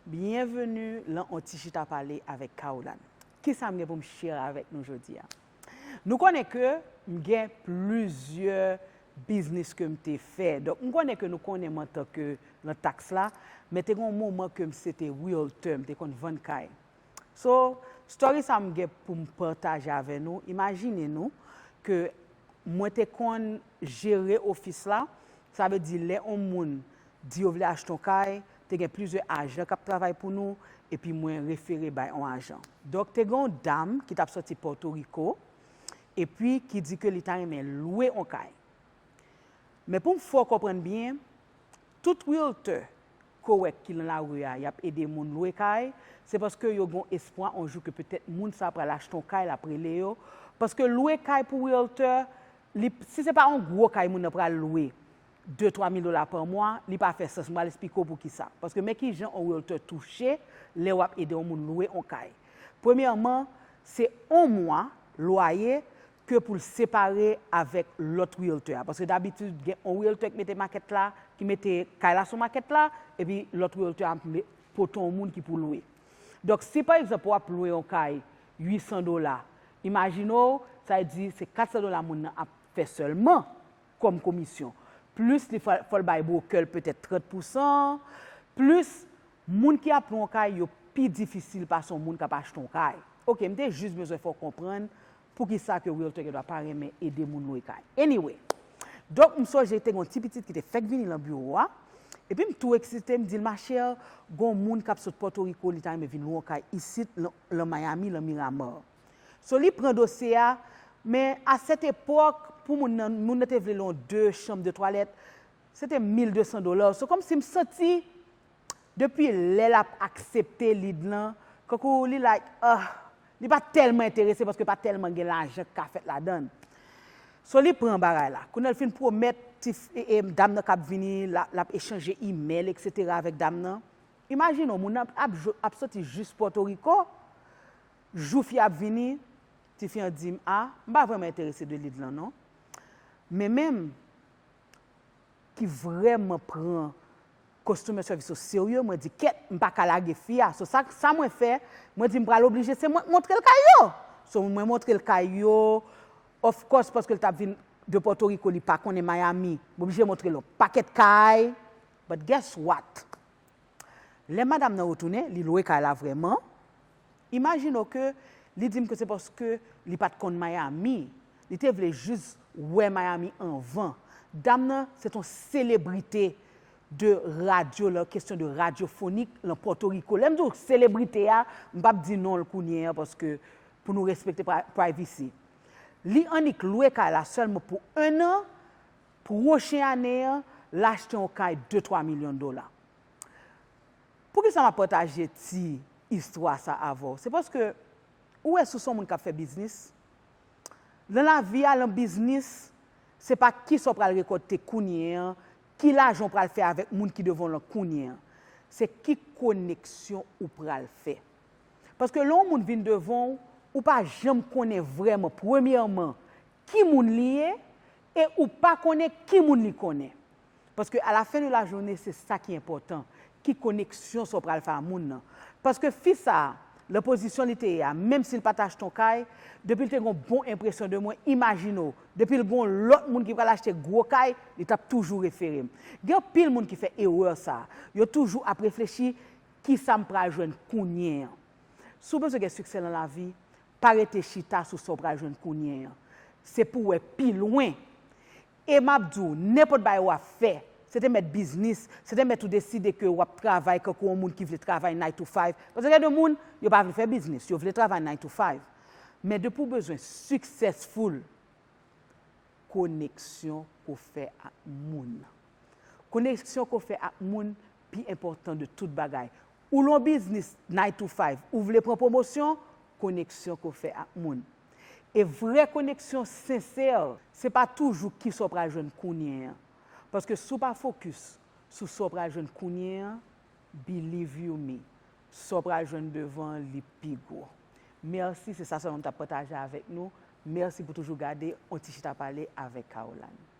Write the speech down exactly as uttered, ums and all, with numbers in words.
Byenveni lan On Ti Chita Pale avèk Caroline. Kisa m gen pou m share avèk nou jodi a? Nou konnen ke m gen plizyè biznis ke m te fè. Donk, m konnen ke nou konnen m antanke lan taks la, men te gen yon moman ke m se te realtor, m te konn vann kay. So, story sa m gen pou m pataje avè nou, imajine nou ke mwen te konn jere ofis la, sa vle di lè yon moun di yo vle achte yon kay, te gen plizyè ajan k ap travay pou nou, epi mwen refere bay yon ajan. Donk, te gen yon dam ki t ap sòti Pòtoriko, epi ki di ke li ta renmen lwe yon kay. Men pou m fè w konprann byen, tout realtor ke w wè ki lan lari a, y ap ede moun lwe kay, se paske yo gen yon espwa yon jou ke petèt moun sa pral achte yon kay, l ap rele yo. Paske lwe kay pou realtor, li, si se pa yon gwo kay moun nan pral lwe, de, twa mil dola pa mwa, li pa fè sans. M pral esplike w poukisa. Paske men kijan yon realtor touche lè w ap ede yon moun lwe yon kay. Premyèman, se yon mwa lwaye ke pou l separe avèk lòt realtor a. Paske dabitid, gen yon realtor ki mete makèt la, ki mete kay la sou makèt la, epi lòt realtor a me-, pote yon moun ki pou lwe. Donk, si pa egzanp, w ap lwe yon kay uit san dola, imajine w, sa vle di se kat san dola moun nan ap fè sèlman kòm komisyon. Plis li fò, fò l bay broker l petèt trant pousan, plis moun ki ap lwe yon kay, yo pi difisil pase yon moun k ap achte yon kay. Oke, m te jis bezwen fè w konprann poukisa ke realtor gen dwa pa renmen ede moun lwe kay. Anyway, donk m sonje te gen yon ti pitit ki te fèk vini lan biwo a, epi m tou eksite, m di l, "Ma chère, gen yon moun k ap sot Pòtoriko, li ta renmen vin lwe yon kay isit, lan, lan Miami, lan Miramar." So, li pran dosye a, men a sèt epòk, pou moun nan, moun nan te vle lwe yon de chanm, de twalèt, se te mil de san dola. So, kòmsi m santi, depi lè l ap aksepte lead lan, kankou li like, ah, li pa tèlman enterese paske pa tèlman gen lajan k ka fèt ladan l. So, li pran bagay la. Kounye a l fin pwomèt ti f-, e, e, dam nan k ap vini, l a, l ap echanje imèl, etsetera avèk dam nan. Imajine w, moun nan ap, ap, ap soti jis Pòtoriko, jou fi a ap vini, tifi an di m, "A, m pa vrèman enterese de lead lan non." Men menm ki vrèman pran customer service o serye, mwen di, "Kèt, m pa ka lage fi a." So, sa, sa mwen fè, mwen di, "M pral oblije, se mwen k montre l kay yo." So, mwen montre l kay yo, of course, paske l t ap vin de Pòtoriko, li pa konnen Miami, m oblije montre l yon pakèt kay. But guess what? Lè madanm nan retounen, li lwe kay la vrèman. Imajine w ke li di m ke se paske li pa t konn Miami. Li te vle jis wè Miami anvan. Dam nan, se t on selebrite de radyo, lan kesyon de radyofonik, lan Pòtoriko. Lè m di w selebrite a, m p ap di non l kounye a, paske pou nou respekte pri-, privacy. Li annik lwe kay la sèlman pou en an, pwochen ane an, l achte yon kay de, twa milyon dola. Poukisa m ap pataje ti istwa sa avè w? Se paske ou wè si w se yon moun k ap fè biznis, lan lavi a, lan biznis, se pa kisa w pral rekòlte kounye an, ki lajan w pral fè avèk moun ki devan w lan kounye an. Se ki koneksyon ou pral fè. Paske lè yon moun vin devan w, ou pa janm konnen vrèman, premyèman, ki moun li ye, e ou pa konnen ki moun li konnen. Paske a la fen de la jounen, se sa ki enpòtan, ki koneksyon sa w pral fè a moun nan. Paske fi sa a, lan pozisyon li te ye a, menm si l pa t achte yon kay, depi l te gen yon bon enpresyon de mwen, imajine w, depi l gen yon lòt moun ki pral achte gwo kay, li t ap toujou refere m. Gen anpil moun ki fè erè sa a. Yo toujou ap reflechi, "Kisa m pral jwenn kounye an?" Si w bezwen gen siksè lan lavi, pa rete chita sou sa w pral jwenn kounye an. Se pou w wè pi lwen. E m ap di w, nenpòt bagay w ap fè, se te mèt biznis, se te mèt ou deside ke w ap travay kankou yon moun ki vle travay nine to five. Paske gen de moun, yo pa vle fè biznis, yo vle travay nine to five. Men depi w bezwen successful, koneksyon ke w fè ak moun. Koneksyon ke w fè ak moun pi enpòtan de tout bagay. Ou lan yon biznis nine to five, ou vle pran pwomosyon, koneksyon ke w fè ak moun. E vrè koneksyon sensè, se pa toujou kisa w pral jwenn kounye an. Paske si w pa fokis sou sa w pral jwenn kounye an, believe you me, sa w pral jwenn devan an, li pi gwo. Mèsi, se sa sèlman m t ap pataje avèk nou. Mèsi pou toujou gade On Ti Chita Pale avèk Caroline.